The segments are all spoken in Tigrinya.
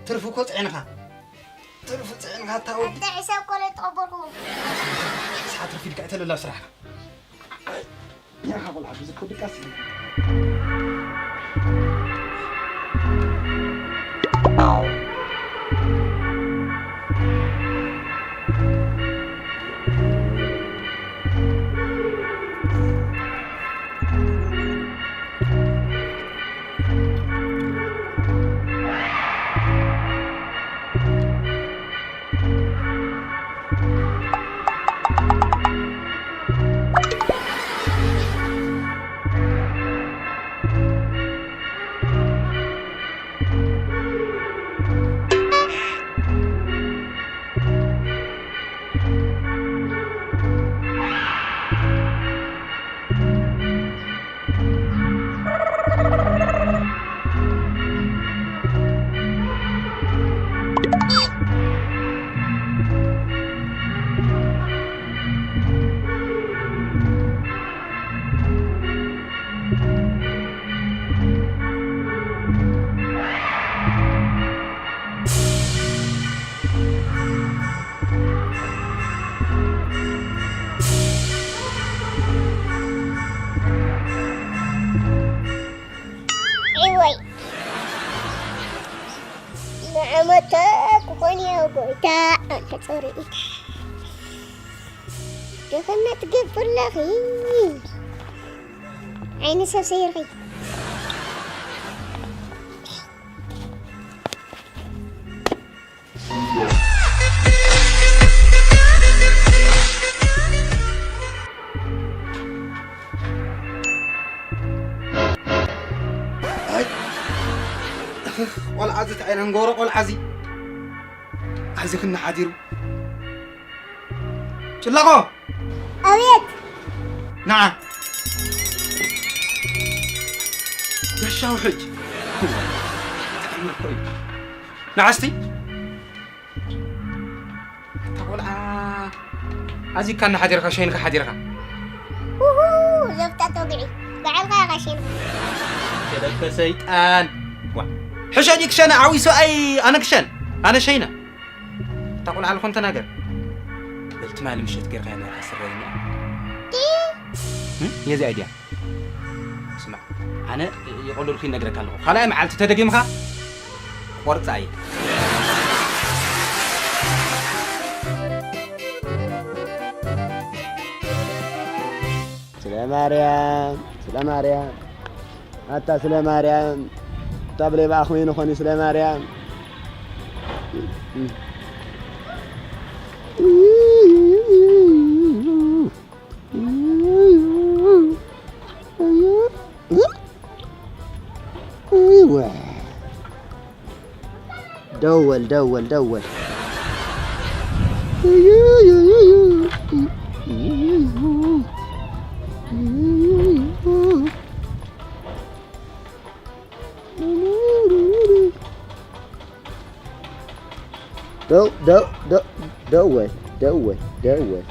ትርፊ እኮ ጽዒንኻ። ትርፊ ጽዒንኻ እታ ወዲ። እንተ ሒሳብ እኮ ለይተቐበልኩዎ። ሰዓት ረፊድካ እተለላ ስራሕካ። ያኻ ቆልዓ፣ ብዙ እኮ ድቃስ እዩ። እወይ፣ ንዓመታ ክኾን እየ ጎይታ፣ ኣንተ ጾርኢት። ደኸመት ገብ ኣለኺ። ዓይኒ ሰብ ሰይርኺ። ኣይ፣ ቆልዓ እዚ እንታይ ዓይነት ንገብሮ ቆልዓ እዚ? ኣብዚ ክና ሓዲሩ። ጭላቆ! ኣቤት! ንዓ። ጋሻ ውሕጅ። እንታይ ምርኮ እዩ? ንዓ እስቲ። እታ ቆልዓ ኣዚካ እናሓዲርካ ሸይንካ ሓዲርካ። ውሁ፣ ዘፍጣጥ ወግዒ። በዓልካ ኢኻ ሸይንካ። ገለከ ሰይጣን። ዋ፣ ሕሸኒ ክሸነ ዓብይ ሰብኣይ ኣነ ክሸን። ኣነ ሸይነ። እታ ቆልዓ ልኾን ተናገር። በል ትማሊ ምሸት ጌርካያ ነርካ ስረይኒ። ዲ? እም? የዚ ኣይድያ። ስማዕ፣ ኣነ የቐለልኩ ይነግረካ ኣለኹ። ካልኣይ መዓልቲ ተደጊምካ ቆርጻ እየ። ስለ ማርያም፣ ስለ ማርያም፣ ኣታ ስለ ማርያም፣ እታ ብለይ ብኣኹም ይንኾን እዩ ስለ ማርያም። እወ። ደወል፣ ደወል፣ ደወል። ደው፣ ደው፣ ደው፣ ደወል፣ ደወል፣ ደወል።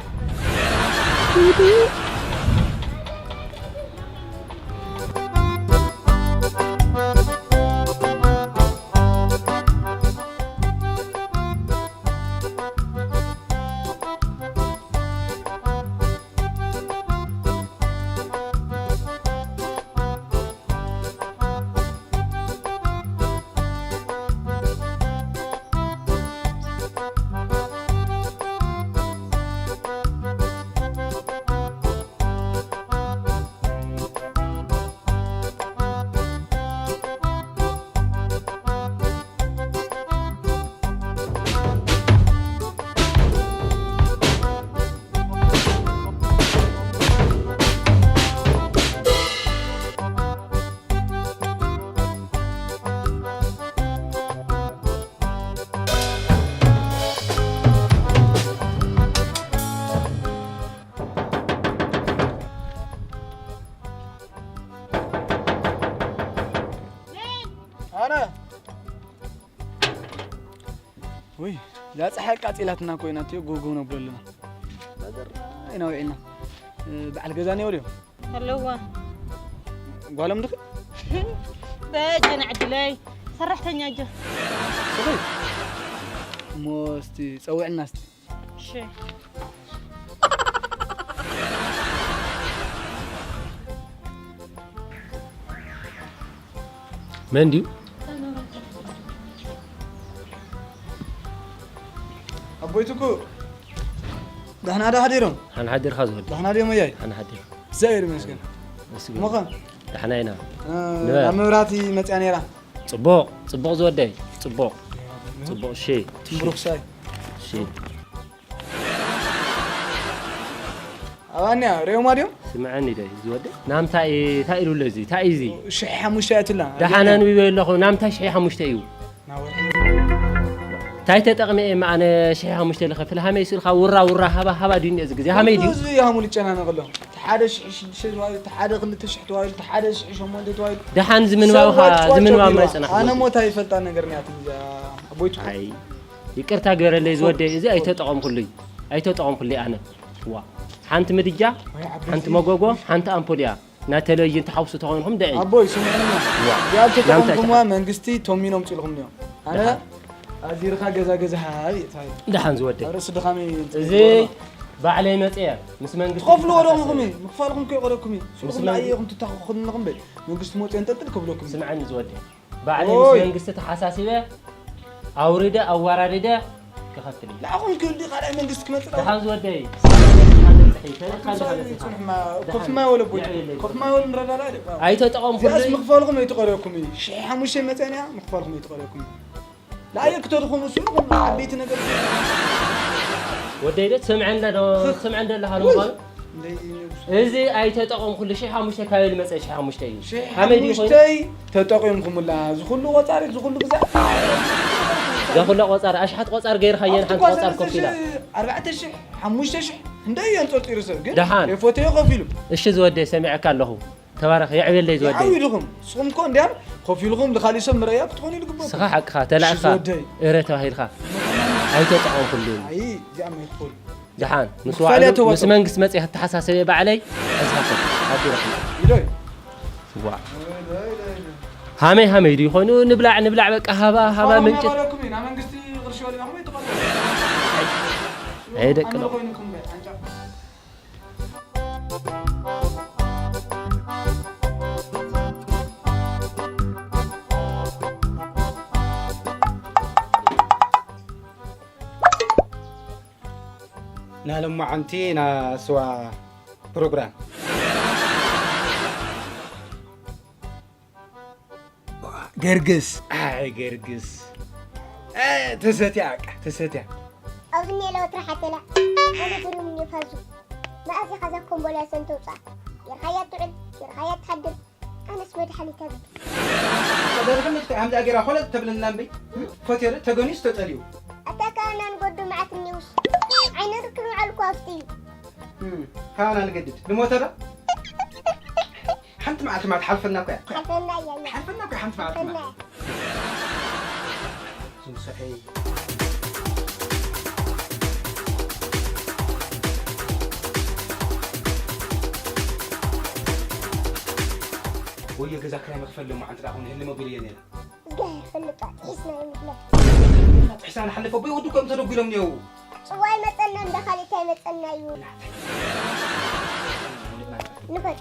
ኣነ ወይ፣ እዛ ፀሓይ ኣቃፂላትና ኮይና፣ እትዮ ጎጎ ነብሎ ኣለና። ነገር ኢና ውዒልና። እ፣ በዓል ገዛ ነይሩ ድዮ? ኣለዋ። ጓሎም ድኺ? በጀን ዕድለይ። ሰራሕተኛ እየ። ስኺ እሞ እስቲ ጸውዕና እስቲ። እሺ። መን ድዩ? ኣቦይ ትኩ፣ ደሕና ዶ ሓዲሮም? ሓን ሓዲርካ ዝወዲ። ደሕና ድዮም ወያይ? ሓን ሓዲር። እግዚኣብሔር ይመስገን። መስግን። ሞኸ? ደሕና ኢና። እ፣ ንበል። ናብ መብራህቲ መፅያ ነይራ። ጽቡቕ፣ ጽቡቕ ዝወደይ። ጽቡቕ። ጽቡቕ፣ እሺ። ትምብሩኽሳይ። እሺ። ኣባንያ ሬዮማ ድዮም? ስምዐኒ ዶ ዝወደይ? ናምታይ፣ እንታይ ኢሉ ኣሎ እዚ? እንታይ እዩ እዚ? ሽሕ ሓሙሽተ እያ ትላ። ደሓን ኣንቢበ ኣለኹ። ናምታይ ሽሕ ሓሙሽተ እዩ? እንታይ ተጠቕመ እየ ኣነ ሽሕ ሓሙሽተ ልኸፍል? ሃመይ ስልካ ውራ ውራ ሃባ ሃባ ድዩ እዚ ግዜ? ሃመይ ድዩ? እዚ ሃሙ ልጨናነቕ ኣሎ። ሓደ ሽሕ ሽዱሽተ ተባሂሉ፣ ሓደ ክልተ ሽሕ ተባሂሉ፣ ሓደ ሽሕ ሸሞንተ ተባሂሉ። ደሓን ዝምንባብኻ፣ ሰብ ቋጭ ቋጭ ዝምንባብ ኣቢልዋ። ማይጸናሕ ኣነ ዝወደይ። ሞታ ይፈልጣ ነገር እያ ትምዛ። ኣቦይቱ። ኣይ፣ ይቅርታ ግበረለይ ዝወደይ፣ እዚ ኣይተጠቐምኩሉይ። ኣይተጠቐምኩሉይ ኣነ። ዋ። ሓንቲ ምድጃ፣ ወይ ዓበይቲ። ሓንቲ መጎጎ፣ ሓንቲ ኣምፖል እያ። እና ቴሌቪዥን ትሓውሱ ተኾይንኹም ደይ። ኣቦይ፣ ስምዕና። ዋ። እዚኣ ዝተጠቐምኩምዋ ናምታይ መንግስቲ ቶሚኖም ፅልኹም እዮም። ኣነ ደሓን። ኣዚርካ ገዛ ገዛ ሃብ እየ ተባሂሉ። ደሓን ዝወደይ። ኣረ ስድኻመይ እንትን እዚ ይበሎ። ባዕለይ መፅየ ምስ መንግስቲ ትኸፍልዎ ዶ ተሓሳሰበ። ምኹም እዩ? ምኽፋልኩም ከይቆረኩም እዩ። ስኹም መንግስቲ ኣይኹም ትታኸኹልንኹም በይ። መንግስቲ መፅዮ እንጠልጥል ክብለኩም እዩ። ስምዐኒ ዝወደይ። ባዕለይ ምስ ኦይ። መንግስቲ ተሓሳሲበ ኣውሪደ ኣዋራሪደ ክኸፍል እዩ። ንዓኹም ክብል ድዩ ካልኣይ መንግስቲ ክመፅእ? ደሓን ዝወደይ። ኮፍ ማይ ወለ ቦይ። ኮፍ ማይ ወለ ንረዳዳ። ኣይተጠቐምኩሉ። እዚኣስ ምኽፋልኩም ኣይትቐርየኩም እዩ። ሽሕ ሓሙሽተ መፅያ እያ፣ ምኽፋልኩም ኣይትቐርየኩም እዩ። ላየ ክተድኹም እሱ ኢኹም ዓበይቲ ነገር። ወደይ ዶ ትሰምዐኒ ዶ? ትሰምዐኒ ዶ ኣለኻ ንምዃኑ? እዚ ኣይተጠቐምኩሉ ሽሕ ሓሙሽተ ካበይ ዝመፀ ሽሕ ሓሙሽተ እዩ? ሽሕ ከመይ ድዩ ኮይኑ? ሓሙሽተይ ተጠቒምኩምላ። ዝኹሉ ቆፃሪ፣ ዝኹሉ ግዛ። ዘኹሎ ቆፃር፣ ኣሽሓት ቆፃር ገይርካ የን ሓንቲ ቆፃር ኮፍ ኢላ። ኣርባዕተ ሽሕ፣ ሓሙሽተ ሽሕ፣ እንደ እየ ኣንፀርፂሩ ሰብ ግን ደሓን። የፎተዮ ከፊሉ። እሺ ዝወደይ ሰሚዐካ ኣለኹ። ተባረኽ፣ የዕብየለይ ዝወደይ። ይዓው ኢልኹም። ንስኹም እኮ እንዲያም ኮፍ ኢልኹም ንኻሊእ ሰብ መረያ ክትኾኑ ይልግበኩም። ስኻ ሓቅኻ ተላእካ እሺ ዝወደይ። እረ ተባሂልካ። ኣይተጠቐምኩሉን። ኣይ፣ እዚኣ መይትኾኑ። ደሓን፣ ምስ ምኽፋል ዋዕሉ፣ እያ ተዋፅኦ። ምስ መንግስቲ መፂኣ ክተሓሳሰበ ባዕለይ፣ ሕዝካ ሓቢረኹም። ኢዶይ። ዋ። ሃመይ ሃመይ ድዩ ኮይኑ? ንብላዕ፣ ንብላዕ፣ በቃ ሃባ፣ ሃባ ምንጭ። ይቐረኩም ኢና፣ መንግስቲ ቅርሺ ወሊዕኹም ኣይትቐርቡ። ኣይ ደቂ ኣመል ነው። ኮይንኩም በይ፣ ኣንጫ። ናሎማዓንቲ ና ስዋ ፕሮግራም። ገርግስ፣ ኣይ ገርግስ። ኣይ፣ ተሰትያ፣ በቃ፣ ተሰትያ። ኣብዚ እኒኤ ለወትሪ ሓተላ። ኣነ ግርም እኒኦ ፋዙ። መኣዝ ኢኻ እዛ ኮምቦልያ ሰን ተውፅኣ? ጌርካያ ትውዕል፣ ጌርካያ ትሓድር። ኣነስ መድሓኒት ኣበይ? ተደርግነት ከ ከምዚኣ ጌራ ኮለል ተብለና እምበይ። ፈትዮ ዶ ተገንዩ ዝተጠልዩ? ኣታ ከኣ ናንጎዱ መዓት እኒኡስ። ዓይነ ርክብ ምዓልኩ ኣፍጥዩ። እም፣ ካባና ንገድድ። ንሞተ ዶ? ሓንቲ መዓልቲ ማለት ሓልፈና እኮ እያ። ሓልፈና እያ፣ እያ። ሓልፈና እኮ እያ ሓንቲ መዓልቲ ሓልፈና ማለት። እያ። ዝምስሐይ። ወዮ ገዛ ክራይ መኽፈሊ እሞ ሓንቲ ደኣ ኹን ህልም ኣቢሉ እየ ነይረ። እግዚኣብሔር ፈልጣ ጥሒስና እዮም ንሕለፍ። ጥሒስና ንሓልፍ ኣቦይ ወዲ እኮ እዮም ተደጒሎም እኒአው። ጽዋ ይመጸና እንዳ ካልእ እንታይ ይመጸና እዩ? ንኸድ።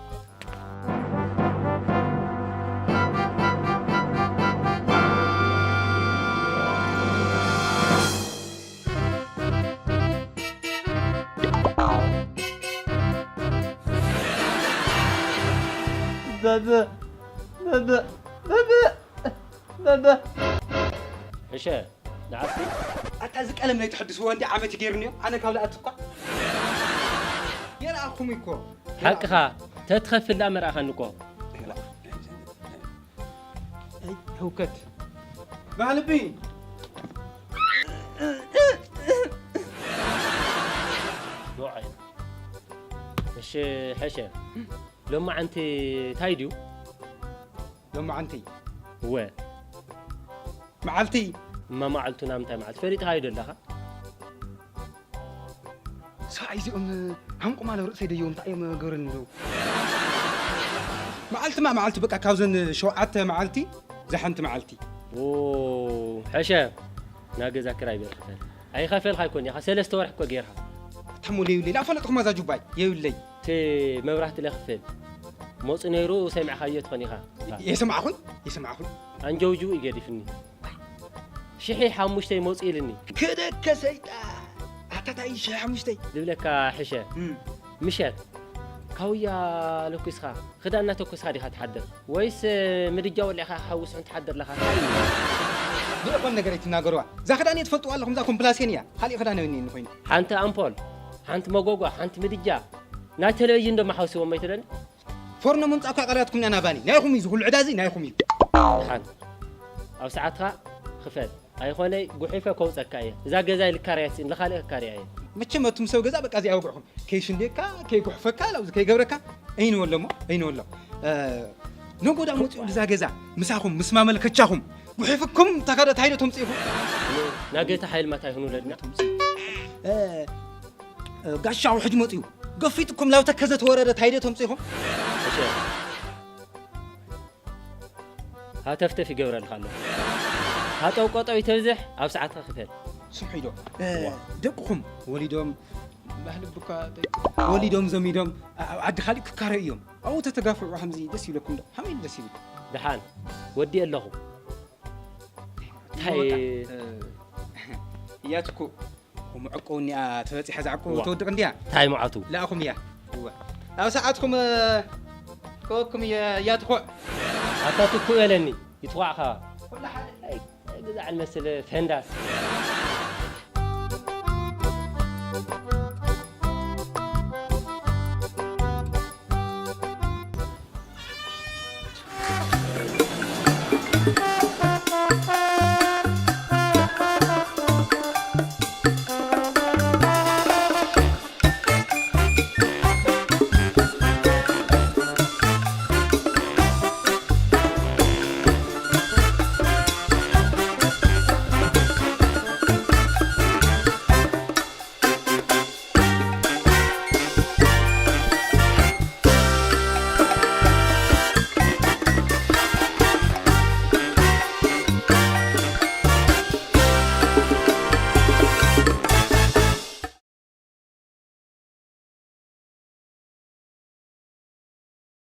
በብ በብ በብ በብ ሕሸ ንዓስቲ ኣታ እዚ ቀለም ናይ ትሕድስዎ እንዲ ዓመት ይገይርንዮ ኣነ ካብ ልኣት እኳ የርኣኹም እኮ ሓቅኻ ተትኸፍል ዳ መርኣኻኒ እኮ ህውከት ባህልቢ ዶዓይ እሺ ሕሸ ሎማዓንቲ እንታይ ድዩ ሎማዓንቲ እወ መዓልቲ እማ መዓልቱ ናምንታይ መዓልቲ ፈሊጥኻዮ ዶ ኣለኻ ሰብኣይ እዚኦም ሃንቁማሎ ርእሰይ ደየው እንታይ እዮም ገረኒ ዶ መዓልትማ መዓልቲ በቃ ካብዘን ሸውዓተ መዓልቲ ዝሓንቲ መዓልቲ ኦ፣ ሕሸ፣ ና ገዛ ክራይ በል ክፈል። ኣይኸፈልካ ኣይኮን ኢኻ፣ ሰለስተ ወርሒ እኮ ጌርካ። ኣታ ሞለ የብለይ ላፈለጥኹም ኣዛ ጁባይ የብለይ። እቲ መብራህቲ ለኽፈል መፁ ነይሩ፣ ሰሚዕካዮ ትኾን ኢኻ። የሰማዕኹን የሰማዕኹን። ኣንጀውጅው ይገዲፍኒ። ሽሒ ሓሙሽተ ይመፁ ኢልኒ። ክደከ ሰይጣ ኣታታይ ሽሒ ሓሙሽተይ። ዝብለካ ሕሸ፣ ምሸት ካውያ ለኩስኻ፣ ክዳን እናተኮስካ ዲኻ ትሓድር? ወይስ ምድጃ ወሊዕካ ሓዊ ስሑን ትሓድር ኣለኻ? እንታይ እዩ? ብእኾን ነገር ኣይትናገርዋ። እዛ ክዳን እየ ትፈልጥዋ ኣለኹም፣ እዛ ኮምፕላሴን እያ። ካሊእ ክዳን የብኒ ኮይኑ። ሓንቲ ኣምፖል፣ ሓንቲ መጎጓ፣ ሓንቲ ምድጃ፣ ናይ ቴሌቪዥን ደማ ሓውስዎም ኣይትለኒ? ፎርኖ ምምፃእ እኳ ቀሪያትኩም ኢና ናባኒ። ናይኹም እዩ፣ ዝኹሉ ዕዳ እዚ ናይኹም እዩ። ሓን ኣብ ሰዓትካ ክፈል። ኣይኾነይ ጉሒፈ ከውፀካ እየ። እዛ ገዛ ልካርያ ሲን ልኻልእ ክካርያ እየ። መቸም ኣቱም ሰብ ገዛ በቃ እዚኣ ወግዕኹም። ከይሽንዴካ፣ ከይጉሕፈካ፣ ላብዚ ከይገብረካ። ኣይንወሎ እሞ፣ ኣይንወሎ። ነጎዳ መፅኡ ብዛ ገዛ ምሳኹም ምስ ማመልከቻኹም ጉሒፍኩም ተኸደ ታይዶ ተምፅኢኹም። ናገታ ሓይል ማታ ይኹን ወለድና። ጋሻ ውሕጅ መፅኡ ገፊጥኩም ላብ ተከዘ ተወረደ ታይዶ ተምፅኢኹም። ሃተፍተፍ ይገብረልካ ኣሎ። ሃጠው ቆጠው ይተብዝሕ ኣብ ሰዓትካ ክፈል። ስምዒዶ ደቅኹም ወሊዶም ባህሊ ብካ ወሊዶም ዘሚዶም ኣብ ዓዲ ካሊእ ክካረ እዮም። ኣብኡ ተተጋፍዑ ከምዚ ደስ ይብለኩም ዶ? ከመይ ደስ ይብል? ደሓን ወዲእ ኣለኹ። እንታይ እያትኩ ምዕቆ እኒኣ ተበፂሐ ዝዓቆ ተወድቕ እንዲያ እንታይ መዓቱ ላእኹም እያ ኣብ ሰዓትኩም ከወኩም እያትኹዕ ኣታ ትኩእ በለኒ ይትኳዕኻ ግዛዕ ንመስል ፈንዳስ